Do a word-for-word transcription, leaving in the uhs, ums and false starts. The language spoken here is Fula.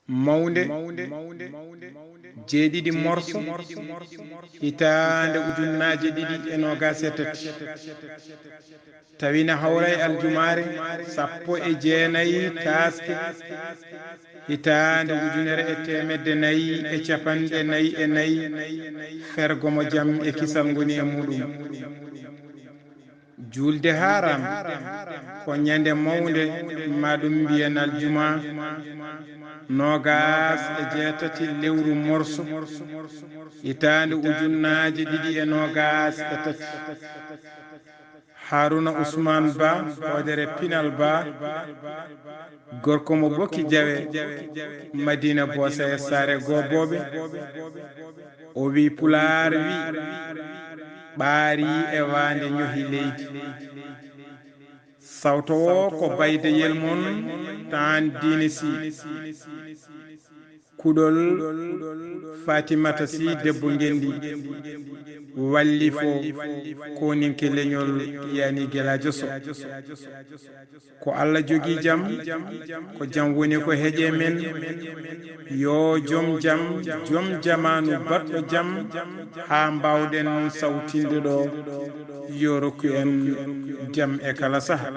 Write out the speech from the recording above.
Mawnde, jeeɗiɗi morso, hitaande ujunnaaje ɗiɗi e noogaas e tati. Tawi na hawra e aljumaare sappo e jeenayi taaske, hitaande ujunere e teemedde nayi e capanɗe nayi e nayi, fergo mo jam e kisal ngoni e muuɗum. Juulde haaraama ko ñande mawnde, ma ɗum mbiyen aljuma, noogaas e jeetati lewru morso, hitaande ujunnaaje ɗiɗi e noogaas e tati. Haruna Usman Ba, hoodere Pinal Ba, gorko mo Ɓoki Jawe, Madina Bosa e Saare Goobooɓe, o wi Pulaar wi, ɓaari e waande ñohi leydi. Sawto o ko baydeyel mon Taan Diine Si. Kuɗol Fatimata Si debbo ngenndi, wallifo kooninke leñol, yani Gelaajo Soh. Ko Allah jogii jam, ko jam woni ko heƴe men. Yo jom jam, jom jamaanu baɗɗo jam, haa mbaawɗen sawtinde ɗo, yo rokku en jam e kala saha.